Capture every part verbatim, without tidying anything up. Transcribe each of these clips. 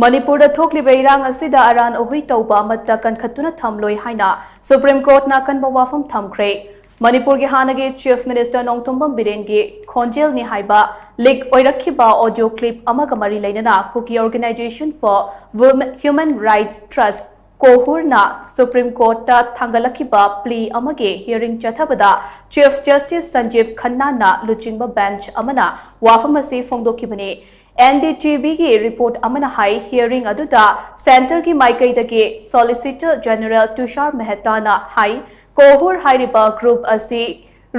ꯃꯅꯤꯄꯨꯔꯗ ꯊꯣꯛꯂꯤꯕ ꯏꯔꯥꯡ ꯑꯁꯤꯗ ꯑꯔꯥꯟ ꯑꯍꯨꯏ ꯇꯧꯕ ꯑꯃꯠꯇ ꯀꯟꯈꯠꯇꯨꯅ ꯊꯝꯂꯣꯏ ꯍꯥꯏꯅ ꯁꯨꯄ꯭ꯔꯤꯝ ꯀꯣꯔꯠꯅ ꯑꯀꯟꯕ ꯋꯥꯐꯝ ꯊꯝꯈ꯭ꯔꯦ꯫ ꯃꯅꯤꯄꯨꯔꯒꯤ ꯍꯥꯟꯅꯒꯤ ꯆꯤꯐ ꯃꯤꯅꯤꯁꯇꯔ ꯅꯣꯡꯊꯣꯝꯕꯝ ꯕꯤꯔꯦꯟꯒꯤ ꯈꯣꯟꯖꯦꯜꯅꯤ ꯍꯥꯏꯕ ꯂꯤꯛ ꯑꯣꯏꯔꯛꯈꯤꯕ ꯑꯣꯗꯤꯑꯣ ꯀ꯭ꯂꯤꯞ ꯑꯃꯒ ꯃꯔꯤ ꯂꯩꯅꯅ Kuki Organisation for Human Rights Trust, ꯀꯣꯍꯨꯔꯅ ꯁꯨꯄ꯭ꯔꯤꯝ ꯀꯣꯔꯠꯇ ꯊꯥꯡꯒꯠꯂꯛꯈꯤꯕ ꯄ꯭ꯂꯤ ꯑꯃꯒꯤ ꯍꯤꯌꯔꯤꯡ ꯆꯠꯊꯕꯗ ꯆꯤꯐ ꯖꯁꯇꯤꯁ ꯁꯟꯖꯤꯕ ꯈꯟꯅꯥꯅ ꯂꯨꯆꯤꯡꯕ ꯕꯦꯟꯆ ꯑꯃꯅ ꯋꯥꯐꯝ ꯑꯁꯤ ꯐꯣꯡꯗꯣꯛꯈꯤꯕꯅꯤ꯫ ꯑꯦꯟ ꯗꯤ ꯇꯤ ꯚꯤꯒꯤ ꯔꯤꯄꯣꯔꯠ ꯑꯃꯅ ꯍꯥꯏ, ꯍꯤꯌꯔꯤꯡ ꯑꯗꯨꯗ ꯁꯦꯟꯇꯔꯒꯤ ꯃꯥꯏꯀꯩꯗꯒꯤ ꯁꯣꯂꯤꯁꯤꯇꯔ ꯖꯦꯅꯔꯦꯜ ꯇꯨꯁꯥꯔ ꯃꯦꯍꯇꯥꯅ ꯍꯥꯏ, ꯀꯣꯍꯨꯔ ꯍꯥꯏꯔꯤꯕ ꯒ꯭ꯔꯨꯞ ꯑꯁꯤ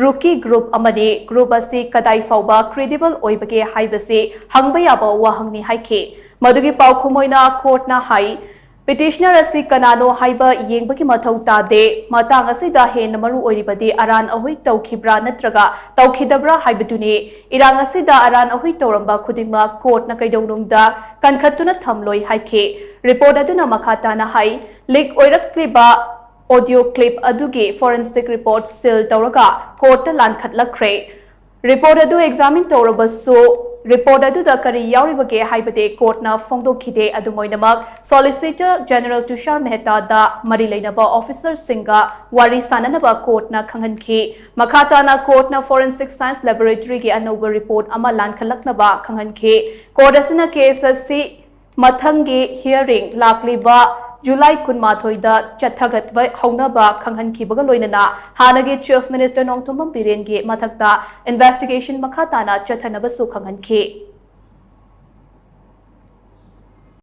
ꯔꯨꯀꯤ ꯒ꯭ꯔꯨꯞ ꯑꯃꯅꯤ꯫ ꯒ꯭ꯔꯨꯞ ꯑꯁꯤ ꯀꯗꯥꯏ ꯐꯥꯎꯕ ꯀ꯭ꯔꯦꯗꯤꯕꯜ ꯑꯣꯏꯕꯒꯦ ꯍꯥꯏꯕꯁꯤ ꯍꯪꯕ ꯌꯥꯕ ꯋꯥꯍꯪꯅꯤ ꯍꯥꯏꯈꯤ꯫ ꯃꯗꯨꯒꯤ ꯄꯥꯎꯈꯨꯝ ꯑꯣꯏꯅ ꯀꯣꯔꯠꯅ ꯍꯥꯏ, ꯄꯤꯇꯤꯁꯅꯔ ꯑꯁꯤ ꯀꯅꯥꯅꯣ ꯍꯥꯏꯕ ꯌꯦꯡꯕꯒꯤ ꯃꯊꯧ ꯇꯥꯗꯦ꯫ ꯃꯇꯥꯡ ꯑꯁꯤꯗ ꯍꯦꯟꯅ ꯃꯔꯨ ꯑꯣꯏꯔꯤꯕꯗꯤ ꯑꯔꯥꯟ ꯑꯍꯨꯏ ꯇꯧꯈꯤꯕ꯭ꯔꯥ ꯅꯠꯇ꯭ꯔꯒ ꯇꯧꯈꯤꯗꯕ꯭ꯔꯥ ꯍꯥꯏꯕꯗꯨꯅꯤ꯫ ꯏꯔꯥꯡ ꯑꯁꯤꯗ ꯑꯔꯥꯟ ꯑꯍꯨꯏ ꯇꯧꯔꯝꯕ ꯈꯨꯗꯤꯡꯃꯛ ꯀꯣꯔꯠꯅ ꯀꯩꯗꯧꯅꯨꯡꯗ ꯀꯟꯈꯠꯇꯨꯅ ꯊꯝꯂꯣꯏ ꯍꯥꯏꯈꯤ꯫ ꯔꯤꯄꯣꯔꯠ ꯑꯗꯨꯅ ꯃꯈꯥ ꯇꯥꯅ ꯍꯥꯏ, ꯂꯤꯛ ꯑꯣꯏꯔꯛꯂꯤꯕ ꯑꯣꯗꯤꯑꯣ ꯀ꯭ꯂꯤꯞ ꯑꯗꯨꯒꯤ ꯐꯣꯔꯦꯟꯁꯤꯛ ꯔꯤꯄꯣꯔꯠ ꯁꯤꯜ ꯇꯧꯔꯒ ꯀꯣꯔꯠꯇ ꯂꯥꯟꯈꯠꯂꯛꯈ꯭ꯔꯦ꯫ ꯔꯤꯄꯣꯔꯠ ꯑꯗꯨ ꯑꯦꯛꯖꯥꯃꯤꯟ ꯇꯧꯔꯕꯁꯨ ꯔꯤꯄꯣꯔꯠ ꯑꯗꯨꯗ ꯀꯔꯤ ꯌꯥꯎꯔꯤꯕꯒꯦ ꯍꯥꯏꯕꯗꯤ ꯀꯣꯔꯠꯅ ꯐꯣꯡꯗꯣꯛꯈꯤꯗꯦ꯫ ꯑꯗꯨꯝ ꯑꯣꯏꯅꯃꯛ, ꯁꯣꯂꯤꯁꯤꯇꯔ ꯖꯦꯅꯔꯦꯜ ꯇꯨꯁꯥꯔ ꯃꯦꯍꯇꯥꯗ ꯃꯔꯤ ꯂꯩꯅꯕ ꯑꯣꯐꯤꯁꯔꯁꯤꯡꯒ ꯋꯥꯔꯤ ꯁꯥꯅꯅꯕ ꯀꯣꯔꯠꯅ ꯈꯪꯍꯟꯈꯤ꯫ ꯃꯈꯥ ꯇꯥꯅ ꯀꯣꯔꯠꯅ ꯐꯣꯔꯦꯟꯁꯤꯛ ꯁꯥꯏꯟꯁ ꯂꯦꯕꯣꯔꯦꯇꯔꯤꯒꯤ ꯑꯅꯧꯕ ꯔꯤꯄꯣꯔꯠ ꯑꯃ ꯂꯥꯟꯈꯠꯂꯛꯅꯕ ꯈꯪꯍꯟꯈꯤ꯫ ꯀꯣꯔꯠ ꯑꯁꯤꯅ ꯀꯦꯁ ꯑꯁꯤ ꯃꯊꯪꯒꯤ ꯍꯤꯌꯔꯤꯡ ꯂꯥꯛꯂꯤꯕ ꯖꯨꯂꯥꯏ ꯀꯨꯟꯃꯥꯊꯣꯏꯗ ꯆꯠꯊꯒꯠꯄ ꯍꯧꯅꯕ ꯈꯪꯍꯟꯈꯤꯕꯒ ꯂꯣꯏꯅꯅ ꯍꯥꯟꯅꯒꯤ ꯆꯤꯐ ꯃꯤꯅꯤꯁꯇꯔ ꯅꯣꯡꯊꯣꯝꯕꯝ ꯕꯤꯔꯦꯟꯒꯤ ꯃꯊꯛꯇ ꯏꯟꯚꯦꯁꯇꯤꯒꯦꯁꯟ ꯃꯈꯥ ꯇꯥꯅ ꯆꯠꯊꯅꯕꯁꯨ ꯈꯪꯍꯟꯈꯤ꯫